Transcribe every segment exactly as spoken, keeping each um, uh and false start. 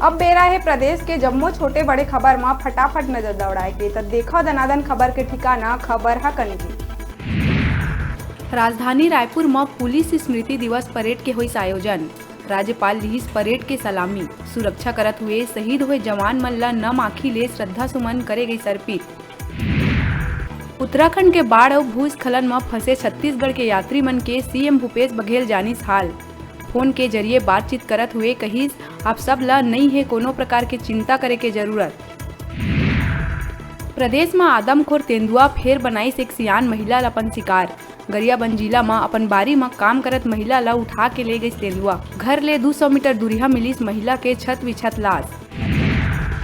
अब बेरा हे प्रदेश के जम्मो छोटे बड़े खबर म फटाफट नजर दौड़ाए के, त देखव दनादन खबर के ठिकाना, खबर ह कनकी। राजधानी रायपुर म पुलिस स्मृति दिवस परेड के होइस आयोजन। राज्यपाल लिहिस परेड के सलामी। सुरक्षा करत हुए शहीद होए जवान मन ल नम आंखी ले श्रद्धा सुमन करे गइस अर्पित। उत्तराखंड के बाढ़ अउ भूस्खलन म फंसे छत्तीसगढ़ के यात्री मन के सीएम भूपेश बघेल जानिस हाल। फोन के जरिए बातचीत करत हुए कहिस, आप सब ल नइ हे कोनो प्रकार के चिंता करे के जरूरत। प्रदेश म आदमखोर तेंदुआ फेर बनाइस एक सियान महिला ल अपन शिकार। गरियाबंद जिला म अपन बारी म काम करत महिला ल उठा के ले गइस तेंदुआ। घर ले दू सौ मीटर दूरिहा मिलिस महिला के छत विछत लाश।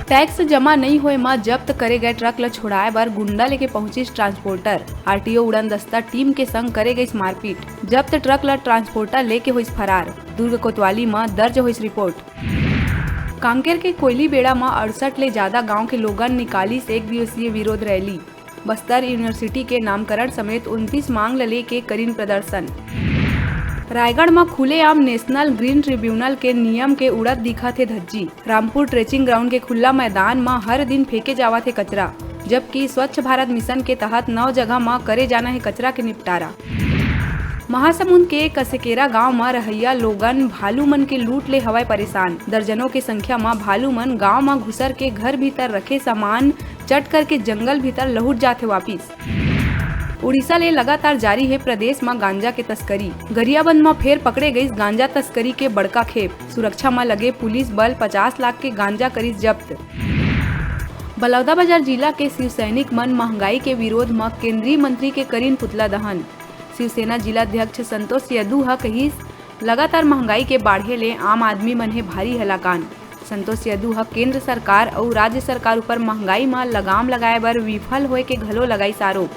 टैक्स जमा नइ होए म जब्त करे गए ट्रक ल छुड़ाए बर गुंडा लेके पहुंचिस ट्रांसपोर्टर। आरटीओ उड़न दस्ता टीम के संग करे गइस मारपीट। जब्त ट्रक ल ट्रांसपोर्टर लेके होइस फरार। दुर्ग कोतवाली म दर्ज होइस रिपोर्ट। कांकेर के कोयली बेड़ा म अड़सठ ले जादा गांव के लोगन निकालिस एक दिवसीय विरोध रैली। बस्तर यूनिवर्सिटी के नामकरण समेत उनतीस मांग ल लेके करिन प्रदर्शन। रायगढ़ म खुलेआम नेशनल ग्रीन ट्रिब्यूनल के नियम के उड़त दिखत हे धज्जी। रामपुर ट्रेचिंग ग्राउंड के खुला मैदान म हर दिन फेंके जावत हे कचरा, जबकि स्वच्छ भारत मिशन के तहत नौ जगह म करे जाना हे कचरा के निपटारा। महासमुंद के कसेकेरा गांव म रहइया लोगन भालू मन के लूट ले हवय परेशान। दर्जनों के संख्या म भालू मन गांव म घुसर के घर भीतर रखे सामान चट करके जंगल भीतर लहुट जाथे वापिस। उड़ीसा ले लगातार जारी हे प्रदेश म गांजा के तस्करी। गरियाबंद म फेर पकड़े गइस गांजा तस्करी के बड़का खेप। सुरक्षा म लगे पुलिस बल पचास लाख के गांजा करिस जब्त। बलौदाबाजार जिला के शिव सैनिक मन महंगाई के विरोध म केंद्रीय मंत्री के करिन पुतला दहन। शिवसेना जिलाध्यक्ष संतोष यदु ह कहिस, लगातार महंगाई के बाढ़े ले आम आदमी मन हे भारी हलाकान। संतोष यदु ह केंद्र सरकार अउ राज्य सरकार ऊपर महंगाई म लगाम लगाए बर विफल होए के घलो लगाइस आरोप।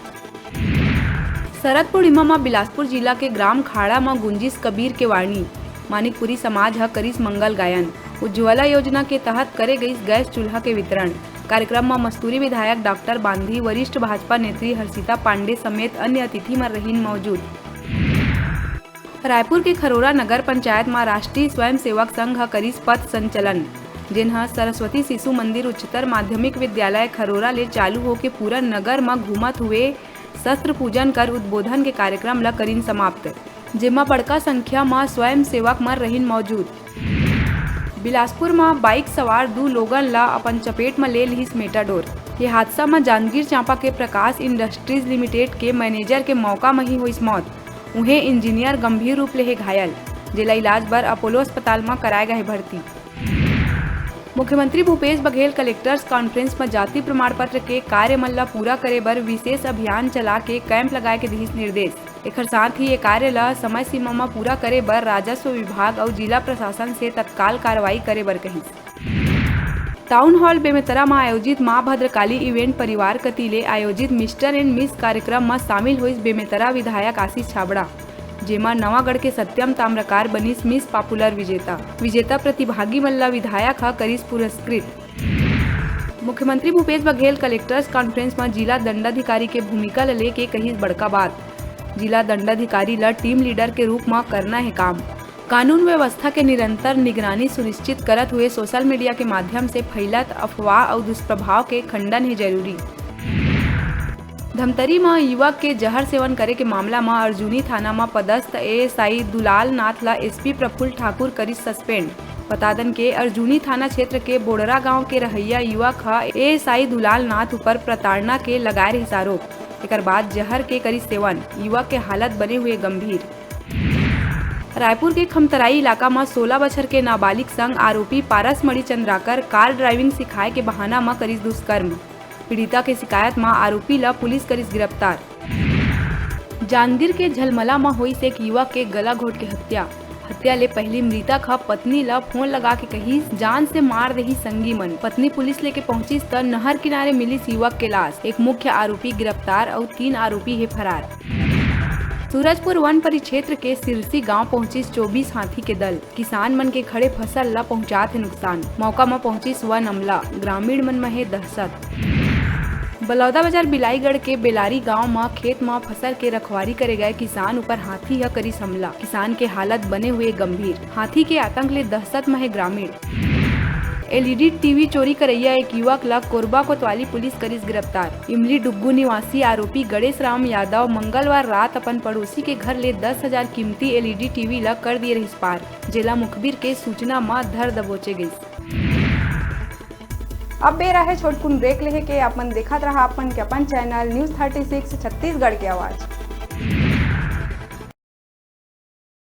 शरद पूर्णिमा म बिलासपुर जिला के ग्राम खाड़ा म गुंजिस कबीर के वाणी। मानिकपुरी समाज ह करिस मंगल गायन। उज्ज्वला योजना के तहत करे गइस गैस चूल्हा के वितरण। कार्यक्रम म मस्तूरी विधायक डॉक्टर बांधी, वरिष्ठ भाजपा नेत्री हर्षिता पांडे समेत अन्य अतिथि मन रहिन मौजूद। रायपुर के खरोरा नगर पंचायत म राष्ट्रीय स्वयंसेवक संघ ह करिस पथ संचलन, जेन ह सरस्वती शिशु मंदिर उच्चतर माध्यमिक विद्यालय खरोरा ले चालू होके पूरा नगर म घूमत हुए शस्त्र पूजन कर उद्बोधन के कार्यक्रम ल करिन समाप्त, जेमा बड़का संख्या म स्वयंसेवक मन रहिन मौजूद। बिलासपुर म बाइक सवार दू लोगन ल अपन चपेट म ले लिहिस मेटाडोर। ये हादसा म जांजगीर चांपा के प्रकाश इंडस्ट्रीज लिमिटेड के मैनेजर के मौका म ही होइस मौत। उहें, इंजीनियर गंभीर रूप ले हे घायल, जेला इलाज बर अपोलो अस्पताल म कराए गए भर्ती। मुख्यमंत्री भूपेश बघेल कलेक्टर्स कॉन्फ्रेंस म जाति प्रमाण पत्र के कार्य मन ल पूरा करे बर विशेष अभियान चला के कैंप लगाए के दिहिस निर्देश। एखर साथ ही ये कार्य ल समय सीमा म पूरा करे बर राजस्व विभाग अउ जिला प्रशासन से तत्काल कार्रवाई करे बर कहिस। टाउन हॉल बेमेतरा म आयोजित मां भद्रकाली इवेंट परिवार कति ले आयोजित मिस्टर एंड मिस कार्यक्रम म शामिल होइस बेमेतरा विधायक आशीष छाबड़ा, जेमा नवागढ़ के सत्यम ताम्रकार बनिस मिस पॉपुलर विजेता। विजेता प्रतिभागी मन ल विधायक ह करिस पुरस्कृत। मुख्यमंत्री भूपेश बघेल कलेक्टर्स कॉन्फ्रेंस म जिला दंडाधिकारी के भूमिका ल लेके कहिस बड़का बात। जिला दंडाधिकारी ल टीम लीडर के रूप म करना हे काम। कानून व्यवस्था के निरंतर निगरानी सुनिश्चित करत हुए सोशल मीडिया के माध्यम से फैलत अफवाह अउ दुष्प्रभाव के खंडन हे जरूरी। धमतरी म युवक के जहर सेवन करे के मामला म अर्जुनी थाना म पदस्थ एएसआई दुलाल नाथ ल एसपी प्रफुल्ल ठाकुर करिस सस्पेंड। बता दन के अर्जुनी थाना क्षेत्र के बोड़रा गांव के रहइया युवक ह एएसआई दुलाल नाथ ऊपर प्रताड़ना के लगाए रहिस आरोप। एकर बाद जहर के करिस सेवन, युवक के हालत बने हुए गंभीर। रायपुर के खमतराई इलाका म सोलह बछर के नाबालिग संग आरोपी पारसमणि चंद्राकर कार ड्राइविंग सिखाए के बहाना म करिस दुष्कर्म। पीड़िता के शिकायत म आरोपी ल पुलिस करिस गिरफ्तार। जांजगीर के झलमला म होइस एक युवक के गला घोट के हत्या। हत्या ले पहिली मृतक ह पत्नी ल फोन लगा के कहिस, "जान से मार देही संगी मन।" पत्नी पुलिस लेके पहुंचिस त नहर किनारे मिलिस युवक के लाश। एक मुख्य आरोपी गिरफ्तार अउ तीन आरोपी हे फरार। सूरजपुर वन परिक्षेत्र के सिरसी गांव पहुंचिस चौबीस हाथी के दल। किसान मन के खड़े फसल ल पहुंचात हे नुकसान। मौका म पहुंचिस वन अमला, ग्रामीण मन म हे दहशत। बलौदाबाजार बिलाईगढ़ के बेलारी गांव म खेत म फसल के रखवारी करे गए किसान ऊपर हाथी ह करिस हमला। किसान के हालत बने हुए गंभीर। हाथी के आतंक ले दहशत म हे ग्रामीण। एलईडी टीवी चोरी करइया एक युवक ल कोरबा कोतवाली पुलिस करिस गिरफ्तार। इमली डुग्गू निवासी आरोपी गणेश राम यादव मंगलवार रात अपन पड़ोसी के घर ले दस हजार कीमती एलईडी टीवी ल कर दिए रहिस पार, जेला मुखबिर के सूचना म धर दबोचे गइस। अब बेरा हे छोटकुन ब्रेक लेहे के। अपन देखत रहा अपन के अपन channel news thirty six Chhattisgarh के आवाज़।